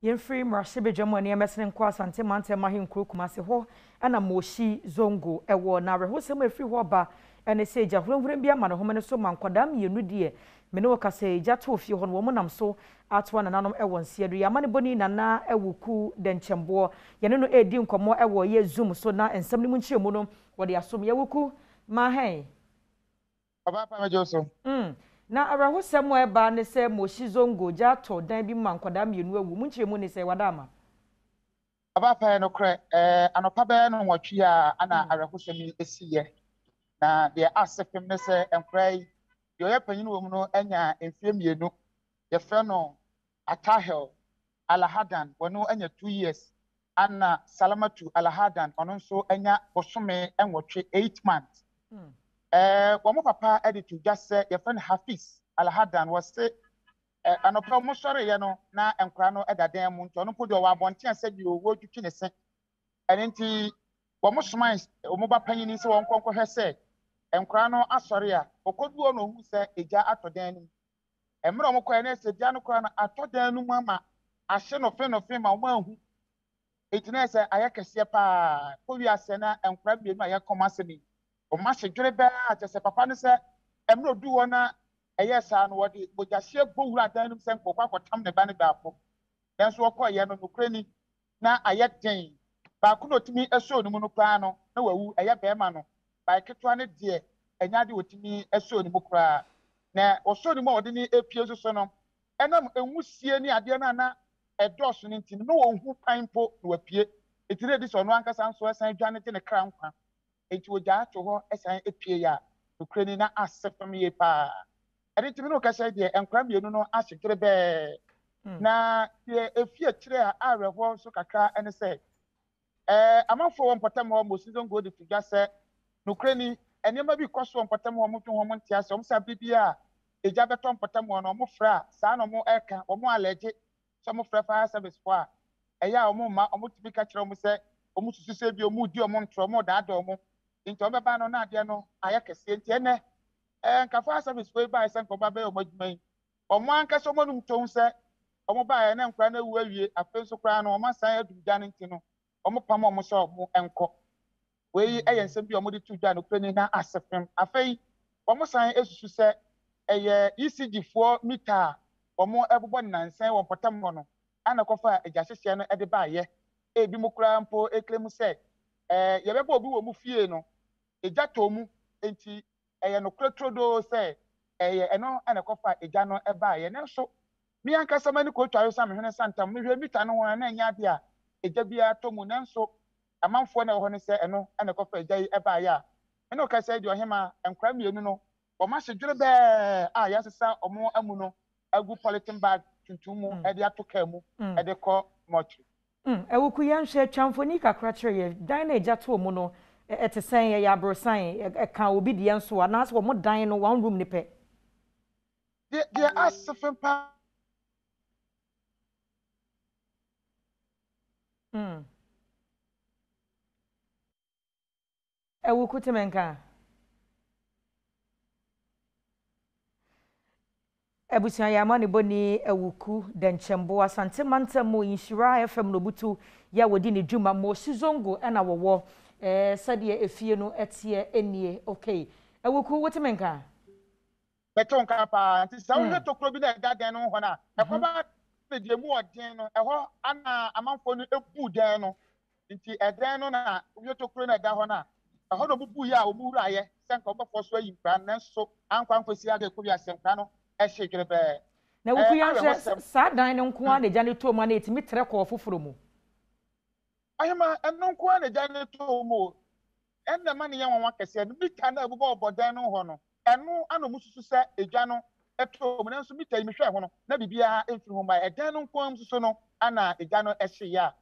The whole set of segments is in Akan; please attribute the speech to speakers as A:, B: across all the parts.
A: Yɛmfiri mmarahyɛbadwa mu a nneɛma sene nkɔ Asante mantam ahenkuro Kumase hɔ na Moshi Zongo wɔ. Na awerɛhosɛm a ɛfiri hɔ ba ne sɛ gya huramhuram bi ama ne homene so ma nkwadaa mmienu deɛ me ne wo kasa yi gya too fie hɔ no wɔn nam so atoa nananom wɔ nseɛ do. Yɛn amanebɔni Nana Awuku Dɛnkyɛmboɔ yɛne no redi nkɔmmɔ wɔ yɛ Zoom so na nsɛm no mu nkyerɛmu no wɔde asom. Yɛwuku, ma hɛn.
B: Ɔbaa pa mɛgye wo so.
A: Mm. Na awerɛhosɛm a ɛba ne sɛ Moshi Zongo gya atɔ dan bi mu ma nkwadaa mmienu awu. Mu nkyerɛmu ne sɛ, wada ama.
B: Ɔbaa pa ɛyɛ nokorɛ, ɛɛ anɔpa bɛyɛ nnɔnwɔtwe yi ara na awerɛhosɛm yi siiɛ. Na deɛ ase fem ne sɛ nkwadaa yi, deɛ ɔyɛ panin wɔ mu no anya mfeɛ mmienu, yɛfrɛ no Atahel Alhadan, ɔno anya 2 years, ana Salamatu Alhadan, ɔno nso anya bosome 8, 8 months. Wɔn papa de to dwa sɛ yɛfrɛ no Hafiz Alhadan, wɔse anɔpa wɔn sɔreeɛ no na nkwadaa no da dan mu, nti ɔno mpo deɛ ɔwɔ abɔnten a sɛdeɛ wɔretwitwi ne se. Ɛno nti wɔn somae wɔn ba panyin sɛ wɔnkɔ nkɔhwɛ sɛ nkwadaa no asɔre a, ɔkɔduu hɔ na ohuu sɛ egya atɔ dan no mu. Mmerɛ a wɔkɔeɛ no sɛ gya no koraa no atɔ dan no mu ama ahye nɔfe ma wɔn anhu. Enti na sɛ ayɛ kɛseɛ paa. Kɔ wiase na nkwadaa mmienu a yɛka wɔn asɛm yi, wɔn ahye dwerebɛɛ a kyerɛ sɛ papa no sɛ mmerɛ oduu hɔ na ɛyɛɛ saa no wɔde mogyahyeɛ bɔ wura dan no mu sɛ nka ɔkɔ akɔtam ne ba no baako. Nanso wɔkɔeɛ no, nokorɛ ni, na ayɛ den. Baako na ɔtumi sɔɔ ne mu no koraa no, na wawu, ɛyɛ barima no. Bae ketewa no deɛ, ɛnyɛ adeɛ a ɔtumi sɔɔ ne mu koraa. Na ɔsɔɔ ne mu a ɔde no repue nso so no, ɛnam nwusie ne adeɛ no a na ɛdɔɔso no nti no, na ɔnhu kwan mpo na wapue. Enti na ɛdi sɛ ɔno ankasa nso san dwane gye ne kra nkwa. Enti ɔgyaa too hɔ san pueeɛ a, nokorɛ ni, na ase fam yie pa ara. Ɛno nti me ne wo kasa yi deɛ, nkwadaa mmienu no ahye dwerebɛɛ. Na deɛ ɛfi akyire a awerɛhoɔ nso kakra ne sɛ, amanfoɔ wɔ mpɔtam hɔ, Mosi Zongo de to dwa sɛ, nokorɛ ni, nneɛma bi rekɔ so wɔ mpɔtam hɔ, wɔdwen ho, wɔnte aseɛ, wɔn sɛ abere biara a egya bɛtɔ mpɔtam hɔ no, wɔfrɛ a, saa na wɔreka, wɔn alɛgye sɛ wɔfrɛ fire service foɔ a, ɛyɛ a wɔmma, wɔtumi ka kyerɛ wɔn sɛ wɔsusu sɛ ebia wɔredi wɔn ntorɔ, wɔredaadaa wɔn, nti wɔbɛba no na adeɛ no ayɛ kɛseɛ. Nti ɛnnɛ, nka fire service foɔ yi baeɛ sɛ nka wɔba bɛyɛ wɔn adwuma yi, wɔn ankasa wɔn anum toom sɛ wɔbaeɛ na nkwadaa no awu awie, afei nso koraa no wɔasan adum gya no nti no, wɔpam wɔn sɛ wɔnkɔ. Wei yɛ nsɛm bi a wɔde too dwa nokorɛ ni na ase fem. Afei wɔsan susu sɛ ɛyɛ ECG foɔ mita a wɔbobɔ no nnansa yi wɔ mpɔtam hɔ no na ɛkɔfaa agyahyehyeɛ no de baeɛ. Ebinom koraa mpo claim sɛ yɛbɛbɔ obi wɔ wɔn fie no, egya tɔɔ mu nti ɛyɛ nokorɛ turodoo sɛ ɛyɛ ɛno na ɛkɔfaa egya no baeɛ. Nanso me ankasa m'ani kɔtwae sɛ me hwene santam, mehwɛɛ mita no ho a na ɛnyɛ adeɛ a egya biara tɔ mu. Nanso amanfoɔ na ɛwɔ hɔ no sɛ ɛno na ɛkɔfaa egya yi baeɛ a, me ne wo kasa yi deɛ ɔhemaa, nkwadaa mmienu no, wɔn ahye dwerebɛɛ a yɛasesa wɔn amu no agu polythene bag tuntum mu de ato kaa mu de kɔ mortuary.
A: Awuku, yɛnhwɛ, twa mfoni kakra kyerɛ yɛn. Dan no a egya too mu no, ɛte sɛn? Ɛyɛ aborosan? Ɛka obi deɛ nso anaasɛ wɔn dan no one room no pɛ?
B: Deɛ ase fem paa.
A: Awuku te me nka. Abusua yɛ amanebɔni Awuku Dɛnkyɛmbo Asante mantam mu Nhyira FM na obutu yɛ a wɔdi ne dwuma Mosi Zongo na wɔwɔ eh, sɛdeɛ efie no teɛ nie okay Awuku wote me nka?
B: Mete wo nka paa. Nti sɛ wohwɛ tokuro bi na ɛda dan no ho hɔ no a, ɛkɔba na deɛ emu wɔ den no, ɛhɔ na amanfoɔ no buu dan no. Nti ɛdan no na wohwɛ tokuro no a ɛda hɔ no a, ɛhɔ na wɔbuiɛ a wɔwuraeɛ sɛ nka wɔbɛfɔ so ayi nkwadaa no, nanso ankɔ ankɔsi aga ɛkɔwie aseɛ nkwadaa no hyee dwerebɛɛ.
A: Na
B: Ɛyɛ
A: Wuku yɛnhwɛ,
B: awerɛhosɛm.
A: saa dan no nko ara na egya no tɔɔ mu anaa etumi trɛ kɔɔ foforɔ mu?
B: Ɔhemmaa, ɛno nko ara na egya no tɔɔ mu o. Ɛnna ɛma no yɛ nwanwa kɛseɛ no, mita no a ɛbobɔ bɔ dan no hɔ no, ɛno na wɔsusu sɛ egya no tɔɔ mu. Nanso mita yi, mehwɛɛ ho no, na biribiara mfiri ho mmaeɛ. Ɛdan no nko ara mu nso no na egya no hyeeɛ a,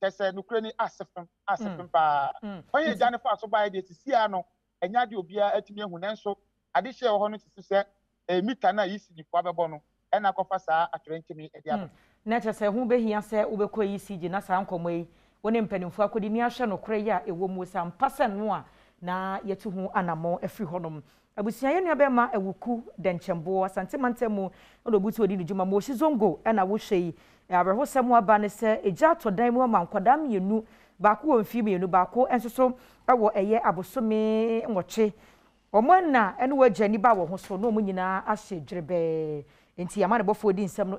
B: kyerɛ sɛ, nokorɛ ni, ase fem, ase fem paa. Kwan a egya no faa so baeɛ deɛ, seesei ara no, ɛnyɛ adeɛ a obiara atumi ahu. Nanso adehyeɛ a ɛwɔ hɔ no susu sɛ ɛyɛ mita no a ECG foɔ abɛbɔ no na akɔfa saa atoyerɛnkyɛm yi de aba.
A: Na kyerɛ sɛ ɛho bɛhia sɛ wobɛkɔ ECG na saa nkɔmmɔ yi wo ne mpanimfoɔ akɔdi ne ahwɛ nokorɛ yi a ɛwɔ mu sɛ ampa sɛ no a na yɛatu ho anammɔn afiri hɔnom. Abusua yɛn nua bɛrima Awuku Dɛnkyɛmboɔ, Asante mantam mu na obutu odi ne dwuma. Moshi Zongo na wohwɛ yi. Awerɛhosɛm aba ne sɛ egya atɔ dan mu ama nkwadaa mmienu, baako wɔ mfie 2, baako nso so wɔ ɛyɛ abosome 8. Wɔn ɛna ne wɔn agya ani ba wɔn ho so na wɔn nyinaa ahyɛ dwerebɛɛ. Nti amanebɔfoɔ di nsɛm no.